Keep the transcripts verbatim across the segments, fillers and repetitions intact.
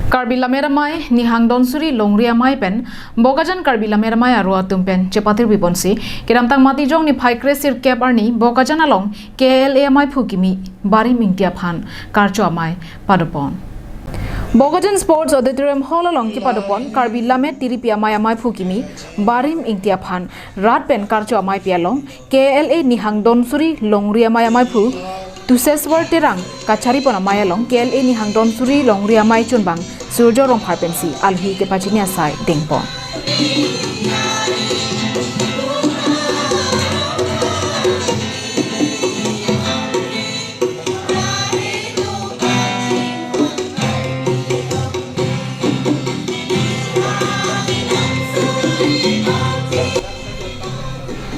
Karbi Lammet Amei Nihang Donsuri Longri Amei pen Bokajan Karbi Lammet Amei aro atum pen chepatirpi ponsi kedamtang Matijong niphai kre sirkep arni Bokajan along K L A amaiphu kimi Barim Ingti aphan karcho amei padopon. Bokajan Sports Auditorium Hall along kepadopon Karbi Lammet tiripi amei amaiphu kimi Barim Ingti aphan rat pen karcho ameipi along K L A Nihang Donsuri Longri Amei amaiphu Tuseswar Terang kacharipon amei along K L A Nihang Donsuri Longri Amei chunbang Surjo Rongphar pensi alohi kepachini asai dengpon.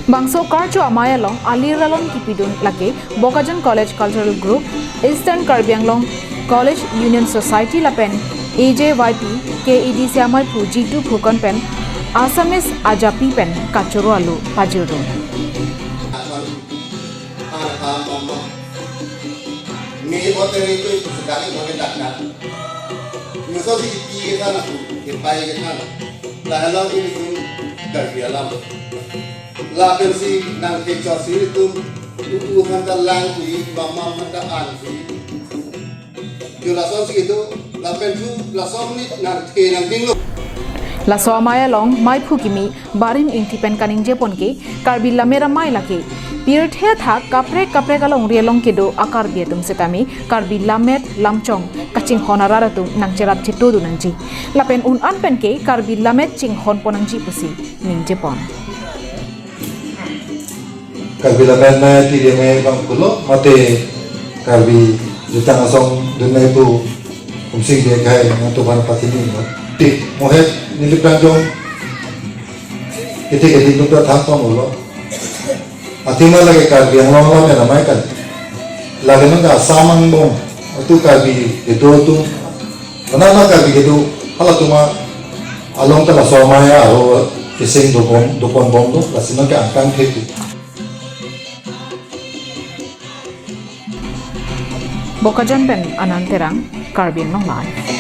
Bangso karcho amei along alir alon kipidun lake Bokajan College Cultural Group, Eastern Karbi Anglong College Union Society lapen A J Y P K A D C amaiphu Jitu Phukan pen Assamese ajapi pen kachoro alo pajirdun. Me botere ko sedang mo ke dakna. Muso si ki ke sana ku, ke pai ke sana. Lahalang ini pun Karbi alam. Lapen si nang ke chasi itu, itu kan ta lang si, mama kan ta an si. Yo lason si itu, lapen tu lason ni nang ke nang dinglo. Laso amei along maiphu kimi Barim Ingti pen kaningjepon ke Karbi Lammet Amei lake pirthe athak kaprek kaprek alongri along kedo a-Karbi atum setame Karbi Lammet Lamchong kachinghon arat atum nangcherap chetodun nangji. Lapen un-an pen ke Karbi Lammet chinghonpon nangji pusi ningjepon. Karbi Lammet Amei tiri amei bang pulo mate Karbi jutang asong dunmei pu Umsing dia kai na tu pan pati ni mo. Ti mohet nilip dan jong. Iti ke di lupa thang pon ulo. Athema lake Karbi Anglong Lammet Amei kan. Lake nang ka Assam angbong. Atu Karbi kedo atum. Mana na Karbi kedo halatum along ta laso amei aro keseng dopon dopon bomlo. Lasi nang ke angkang thepi. Bokajan pen Anand Terang, Karbi Anglong Live.